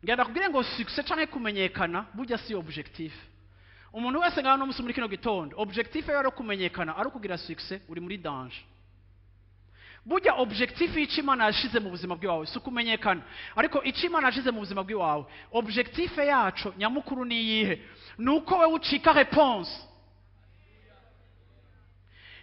Ngenda kubwire ngo succès canke kumenyekana burya si objectif. Umuntu wese ngaho no musi muri kino gitondo, objectif yawe ari kumenyekana, ari kugira succès, uri muri danger. Burya objectif y'icyo Imana yashize mu buzima bwawe si ukumenyekana, ariko icyo Imana yashize mu buzima bwawe, objectif yacu nyamukuru ni iyihe? Ni uko wewe ucika réponse.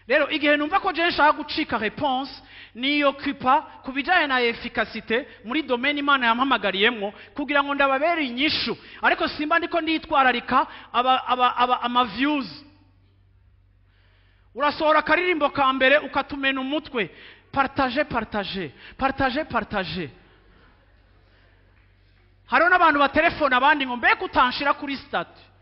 Rero igihe numva ko je nshaka gucika réponse, niyokupa ku bijyanye na efficacité muri domaine Imana yampamagariyemwo kugira ngo ndababere inyishu, ariko simba ndiko nditwararika aba ama views. Urasohora akaririmbo ka mbere ukatumena umutwe, partage, partage, partage, partage. Hariho n'abantu baterefona abandi ngo mbega utanshira kuri statut.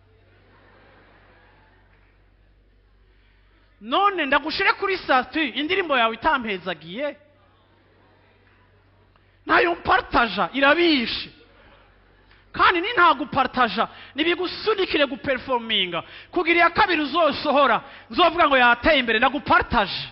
None ndagushire kuri statut indirimbo yawe itampezagiye, ntayo mpartaja, irabishe. Kandi ni ntagupartaja nibigusunikire guperforminga kugira iya kabiri uzosohora nzovuga ngo yateye imbere, ndagupartaje.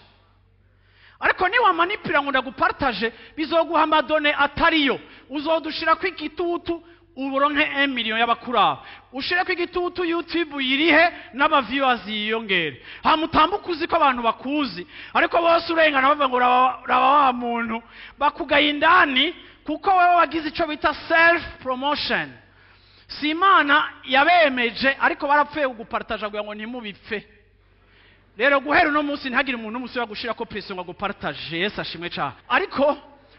Ariko niwamanipira ngo ndagupartaje, bizoguha amadone atariyo, uzodushirako igitutu uronke 1 million y'abakuraba, ushireko igitutu YouTube yirihe n'aba viewers yiyongere, hamutambuka uzi ko abantu bakuzi, ariko bose urengana bavuga ngo raba wa muntu, bakugaye indani kuko wewe wagize ico bita self promotion. Si Imana yabemeje, ariko barapfuye kugupartaja kugira ngo ntimubipfe. Rero guhera uno munsi ntihagire umuntu n'umunsi gushirako pression ngo agupartaje. Yesu ashimwe cane. Ariko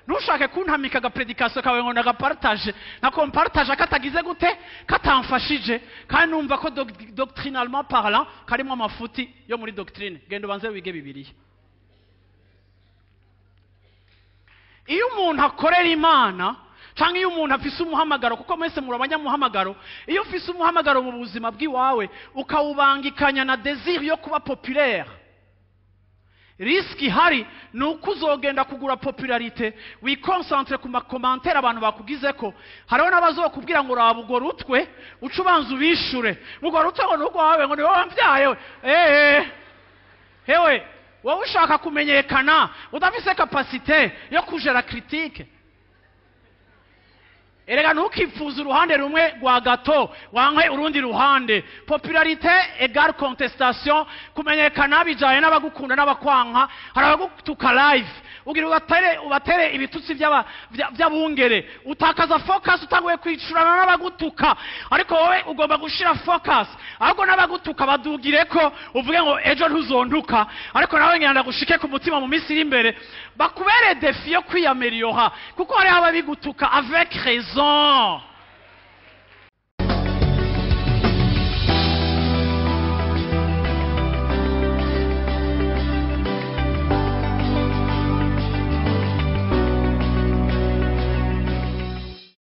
ntushake kuntamika agapredikasiyo kawe ngo ndagapartaje, nako mpartaje katagize gute, katamfashije, kandi numva ko doctrinalement parlant karimo amafuti yo muri doctrine. Genda ubanze wige Bibiliya. Iyo umuntu akorera Imana canke iyo umuntu afise umuhamagaro, kuko mwese muri abanyamuhamagaro, iyo ufise umuhamagaro mu buzima bw'iwawe ukawubangikanya na désir yo kuba populaire, risque ihari ni uko uzogenda kugura popularité, wikonsantre ku makomantere abantu bakugizeko. Hariho n'abazokubwira ngo raba urwo rutwe, uce ubanza ubishure, urwo rutwe ngo ni urwawe, ngo ni wowe wamvyaye. Hewe wowe ushaka kumenyekana udafise capacité yo kujera critique. Erega ntukipfuze uruhande rumwe rwa gato wanke urundi ruhande. Popularité égale contestation, kumenyekana bijanye n'abagukunda n'abakwanka. Hari abagutuka live ugira ubatere ibitutsi by'abungere, utakaza focus, utanguye kwicurana n'abagutuka. Ariko wowe ugomba gushira focus, ahubwo n'abagutuka badugireko, uvuge ngo ejo ntuzontuka, ariko nawe ngira ndagushike ku mutima mu minsi iri imbere, bakubere defi yo kwiyameliora, kuko hariho ababigutuka avec raison.